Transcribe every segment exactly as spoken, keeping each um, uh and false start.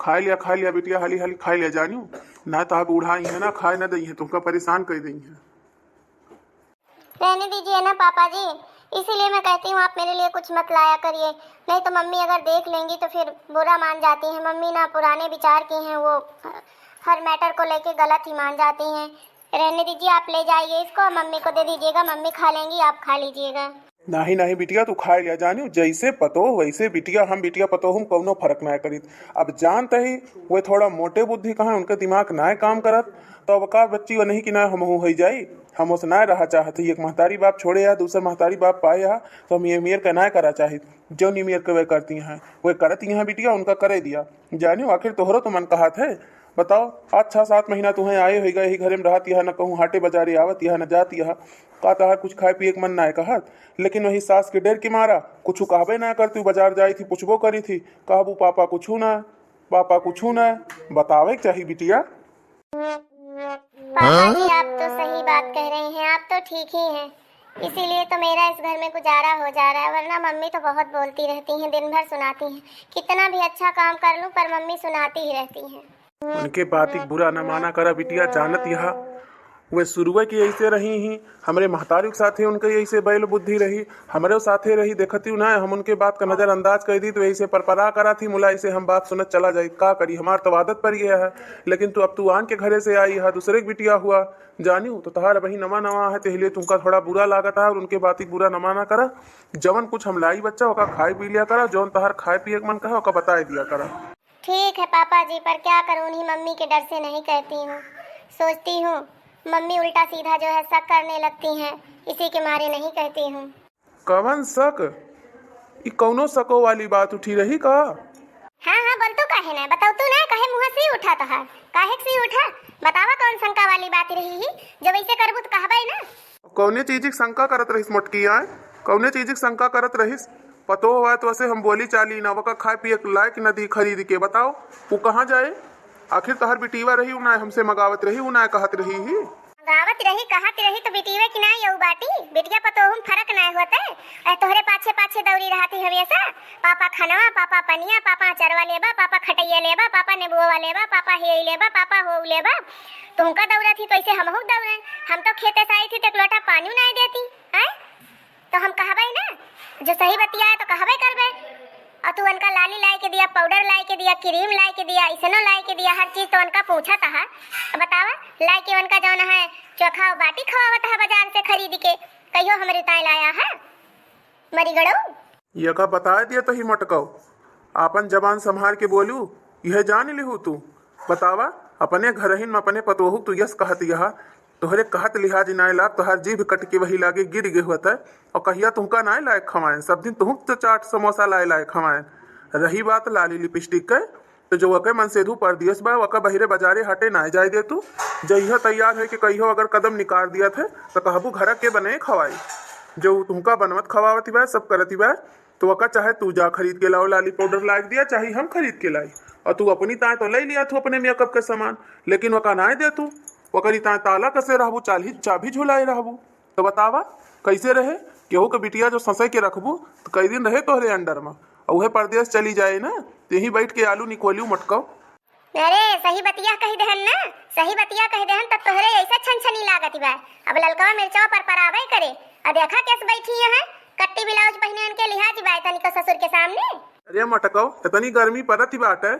खाइ लिया, खाइ लिया बिटिया, हाली हाली खाइ लिया जानियो, ना तो आप उड़ाई है ना, खाए ना दई है, तुमका परेशान कर दई है। रहने दीजिए ना पापा जी, इसीलिए मैं कहती हूँ आप मेरे लिए कुछ मत लाया करिए, नहीं तो मम्मी अगर देख लेंगी तो फिर बुरा मान जाती हैं। मम्मी ना पुराने विचार की हैं, वो हर मैटर को लेके गलत ही मान जाती हैं। रहने दीजिए, आप ले जाइए इसको, मम्मी को दे दीजिएगा, मम्मी खा लेंगी, आप खा लीजिएगा। नाही नाही बिटिया, तू खाइ लिया जानियो, जैसे पतोह वैसे बिटिया, हम बिटिया पतोह हम कौनो फर्क ना करीत। अब जानत ही वे थोड़ा मोटे बुद्धि का हैं, उनका दिमाग ना काम करत, तो अब का बच्ची वो नहीं कि ना हमहू होइ जाई। हम ओस ना रहा चाहत ही, एक महतारी बाप छोड़े या दूसर महतारी बाप पाए या, तो हम ये मेर का ना करा चाहित। जौन ई मेर के वे करती हैं, वे करत यहाँ बिटिया, उनका करे दिया। जानियो, आखिर तोहरो तो मन कहत है। बताओ, आज छह सात महीना तुहें आए होइ गए ही, घरे में रहत यहाँ, न कहूँ हाटे बाजारे आवत यहाँ, न जात यहाँ। का तहार कुछ खाए पिए के मन ना कहत? लेकिन वही सास के डर के मारा कुछ कहबे ना करती, बाजार जाई थी, पूछबो करी थी, कहबू पापा कुछ ना, पापा कुछ ना। बतावे के चाही बिटिया। पापा जी, आप तो सही बात कह रहे हैं, आप तो ठीक ही हैं, इसीलिए तो मेरा इस घर में गुजारा हो जा रहा है, वरना मम्मी तो बहुत बोलती रहती हैं, दिन भर सुनाती हैं, कितना भी अच्छा काम कर लूं पर मम्मी सुनाती ही रहती हैं। उनके बात एक बुरा न माना करा बिटिया, जानत यहा वे शुरुए की ऐसे रही ही, हमरे महतारी के साथे उनके ऐसे बैल बुद्धि रही, हमरे साथे रही, देखती ना, हम उनके बात का नजरअंदाज कर दी तो ऐसे परपरा करा थी, मुला ऐसे हम बात सुनत चला जाई, का करी, हमार तो आदत पड़ गया है। लेकिन तू अब तू आन के घरे से आई है, दूसरे के बिटिया हुआ, जानियो, तो तहार अबही नवा नवा है, तेहले तुमका थोड़ा बुरा लागत है, और उनके बात एक बुरा न माना करा। जवन कुछ हम लाई बच्चा, ओका खाए पी लिया करा, जौन तहार खाए पिए के मन कहे, ओका बताए दिया करा। ठीक है पापा जी, पर क्या करूँ, उन्हीं मम्मी के डर से नहीं कहती हूँ। सोचती हूँ मम्मी उल्टा सीधा जो है शक करने लगती हैं, इसी के मारे नहीं कहती हूँ। कवन शक? ई कौनो शको वाली बात उठी रही का? हाँ, हाँ, बोलतू काहे ना, बतौतू ना, काहे मुँह से उठा तहार, काहे से उठा? बतावा कौन शंका वाली बात रही ही, जब ऐसे करबू तो कहबे ना। कौने चीज की शंका करत रहिस मोटकी आय? कौने चीज की शंका करत रहिस? पतो हुआ तो वैसे हम बोली चाली ना, वका खाए पिए के लायक न दी खरीद के, बताओ, वो कहाँ जाए? आखिर तहर बिटीवा रही, उ ना हमसे मगावत रही, उ ना कहत रही ही। गावत रही, कहत रही तो बिटिया की ना यऊ बाटी, बिटिया पतोहू में फरक ना होते। ए, तोहरे पाछे पाछे दौरी रहती हमेशा, पापा खनवा, पापा पनिया, पापा अचरवा लेबा, पापा खटैया लेबा, पापा नेबुआ लेबा, पापा हेई लेबा, पापा हो लेबा। तुमका दौड़त ही तो ऐसे हमहू दौड़े। हम तो खेते से आई थी तो एक लोटा पानी ना देती, हैं? तो हम कहबे ना, जो सही बतिया है तो कहबे करबे। और तू उनका लाली लाए के दिया, पाउडर लाए के दिया, क्रीम लाए के दिया, इसनो लाए के दिया, हर चीज तो उनका पूछत है। अब बतावा, लाए के उनका जौन है चोखा बाटी खवावत है बाजार से खरीद के, कहियो हमरे ताए लाया है? मरी गड़ऊ। यका बताए दिया तही मटकऊ, आपन जबान संभार के बोलू, यह जान लिहू तू। बतावा, अपने घरहिन में अपने पतोहू तू यस कहत यहा, तोहरे कहत लिहाज नाय लाग, तोहार जीभ कट के वही लागे गिर गे होत है। और कहिया तुहका नाय लायक खवाएन, सब दिन तुहक तो चाट समोसा लाए लायक खवाएन। रही बात लाली लिपस्टिक के, तो जो वके मनसेधू परदेस बा, वका बहिरे बाजारे हाटे नाय जाए दे तू। जइहो तैयार है कि कहियो अगर कदम निकाल दिया थे, तो कहबू घर के बने खवाई। जो तुहका बनवत खवावत बा, सब करत बा, तो वका चाहे तू जा खरीद के लाओ, लाली पाउडर लाग दिया, चाहे हम खरीद के लाई। और तू अपनी ताए तो ले लिया तू अपने मेकअप के सामान, लेकिन वका नाय दे तू। वकरी ताए ताला कसे रहबू, चाली चाबी झुलाए रहबू। तो बतावा, कैसे रहे? केहू के बिटिया जो ससै के रखबू, तो कई दिन रहे तोहरे अंडर में, और उहे परदेस चली जाए ना, तो यहीं बैठ के आलू निकोलियो मटकाओ। अरे, सही बतिया कह देहन ना, सही बतिया कह देहन, तब तोहरे ऐसा छनछनी लागत बा। अब ललकवा मिर्चवा पर पराबे करे। अब देखा कैसे बैठी है, कट्टी ब्लाउज पहने उनके लिहाज बा तनिको ससुर के सामने। अरे मटकाओ, इतनी गर्मी पड़त ही बाटे,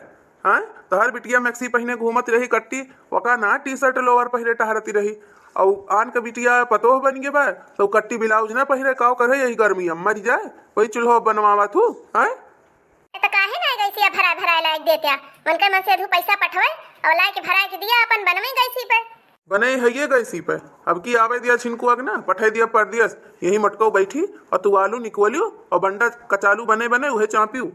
हाँ? तोहर बिटिया मैक्सी पहने घूमत रही कट्टी, वका ना टी शर्ट लोअर पहने टहरती रही। और आन के बिटिया पतोह बन गे बा, तो कट्टी ब्लाउज ना पहने, काव करे यही गर्मी, हम मर जाए, वही चूल्हो बनवावा तू, हाँ? ए, त काहे ना गैसिया भराए भराए लायक देत्या? उनके मन से अधू पैसा पठवे और लायक भराए के दिया अपन बनवे गैसी पे। बने हइये गैसी पे। अब की आवे दिया छिनकुआ के ना, पठे दिया परदेस। यही मटको बैठी और तू आलू निकवलियो और बंडा कचालू बने बने उहे चापियो।